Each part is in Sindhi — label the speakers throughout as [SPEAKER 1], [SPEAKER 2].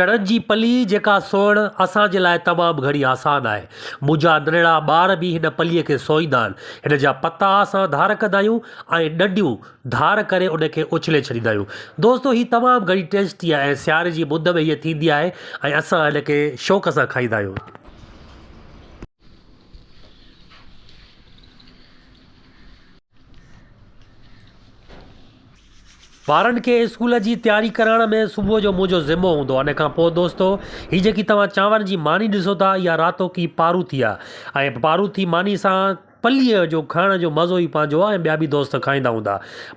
[SPEAKER 1] چڻن جي پلي جيڪا سوئڻ اسان جي لاء تمام گهڻي آسان آهي. منهنجا ننڍڙا ٻار به هن پليء کي سوئيندا آهن. هن جا پتا اسان ڌار ڪندا آهيون ۽ ڏنڊيون ڌار ڪري ان کي اڇلي ڇڏيندا آهيون. دوستو هي تمام گهڻي ٽيسٽي آهي ۽ سياري جي مند ۾ هيء ٿيندي آهي ۽ اسان هن کي شوق سان کائيندا آهيون. ٻارن کي اسڪول جي تياري ڪرائڻ ۾ صبح جو منهنجو ذمو هوندو آهي ان کان پوء دوستو هي جيڪي توهان چانورن جي ماني ڏسو ٿا اها راتوڪي پاروٿي آهي ۽ پاروٿي ماني سان پليء جو کائڻ جو مزو ئي پنهنجو آهي ۽ ٻيا به دوست کائيندا هوندا.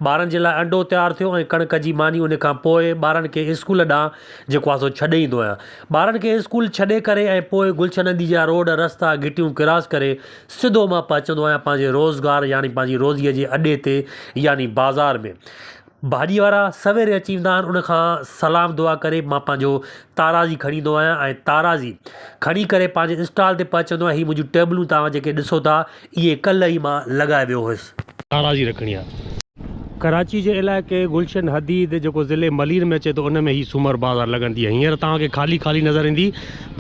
[SPEAKER 1] ٻارن جي لاء انڊو تيار ٿيو ۽ ڪڻڪ جي ماني ان کان پوء ٻارن کي اسڪول ڏانهن جيڪو آهي سو ڇڏي ايندو آهيان. ٻارن کي اسڪول ڇڏي ڪري ۽ پوء گلشن ندي جا روڊ رستا گهٽيون ڪراس ڪري سڌو مان پهچندو آهيان پنهنجي روزگار يعني پنهنجي روزيء جي اڏي تي يعني بازار ۾. ڀاڄي وارا سويري اچي ويندا آهن ان کان سلام دعا ڪري مان پنهنجو تارازي کڻي ايندو آهيان ۽ تارازي کڻي ڪري پنهنجي اسٽال تي پهچندو آهيان هي منهنجون ٽيبلون توهان جيڪي ڏسو ٿا اهي ڪلهه ئي مان لڳائي ويو هيس. تارازي رکڻي آهي. ڪراچي جي علائقي گلشن حديد جيڪو ضلعي ملير ۾ اچي ٿو ان ۾ هي سومر بازار لڳندي آهي هينئر توهان کي خالي خالي نظر ايندي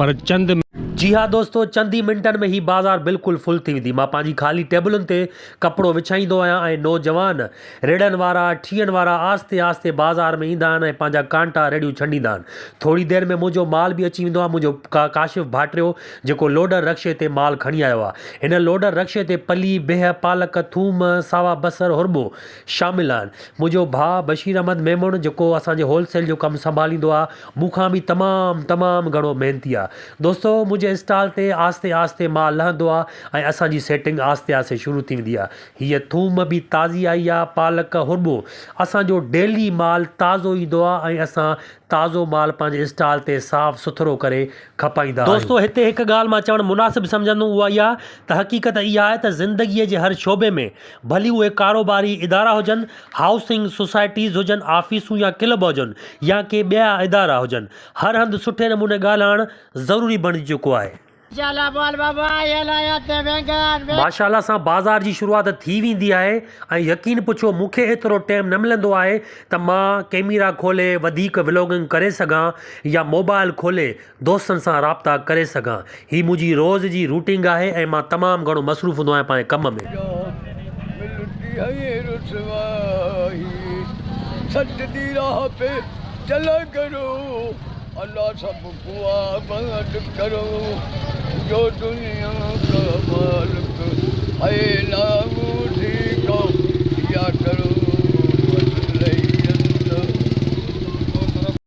[SPEAKER 1] پر چند جي ها دوستو چند ئي منٽن ۾ هي بازار بلڪل فل ٿي ويندي مان پنهنجي خالي ٽيبلن تي ڪپڙو وڇائيندو آهيان ۽ نوجوان ريڙهن وارا ٺيهن وارا آهستي آهستي بازار ۾ ايندا آهن ۽ پنهنجا ڪانٽا ريڙهيون ڇنڊيندا آهن ٿوري دير ۾ منهنجو مال به اچي ويندو آهي منهنجو ڪاشف ڀاٽريو جيڪو لوڊر رڪشي تي مال کڻي آيو آهي. هن لوڊر رڪشي تي پلي، بيهه، پالڪ، ٿوم، ساوا بصر، هرٻو شامل آهن. منهنجو ڀاء بشير احمد ميمڻ جيڪو اسان جي هول سيل جو ڪم سنڀاليندو آهي، مون کان به تمام تمام گهڻو محنتي آهي. دوستو منهنجي اسٽال تي آهستي آهستي مال لهندو آهي ۽ اسان جي سيٽنگ آهستي آهستي شروع ٿي ويندي آهي. هيء ٿوم به تازي آئي آهي، پالڪ، هرٻو. اسان جو ڊيلي مال تازو ايندو آهي ۽ اسان تازو مال پنهنجي اسٽال تي صاف سٿرو ڪري کپائيندا آهيون. دوستو هتي هڪ ڳالهه مان چوڻ مناسب سمجهندم اها اها ته حقيقت اها آهي ته زندگيء جي هر شعبي ۾ ڀلي اهي ڪاروباري ادارا هجن، هائوسنگ سوسائٽيز هجن، آفيسون يا ڪلب هجن يا ڪي ٻيا ادارا هجن هر هنڌ سٺي نموني ڳالهائڻ ضروري بڻجي چڪو آهي. ماشاء الله سان بازار جي شروعات ٿي ويندي آهي ۽ يقين پڇو مون کي ايترو ٽيم نه ملندو آهي ته مان ڪيميرا کولي وڌيڪ ولوگنگ ڪري سگهان يا موبائل کولي دوستن سان رابطا ڪري سگهان هي منهنجي روز جي روٽينگ آهي ۽ مان تمام گهڻو مصروف هوندو آهيان پنهنجي ڪم ۾.
[SPEAKER 2] آباد ڪرو جو دنيا ڪا مالڪ هي نام.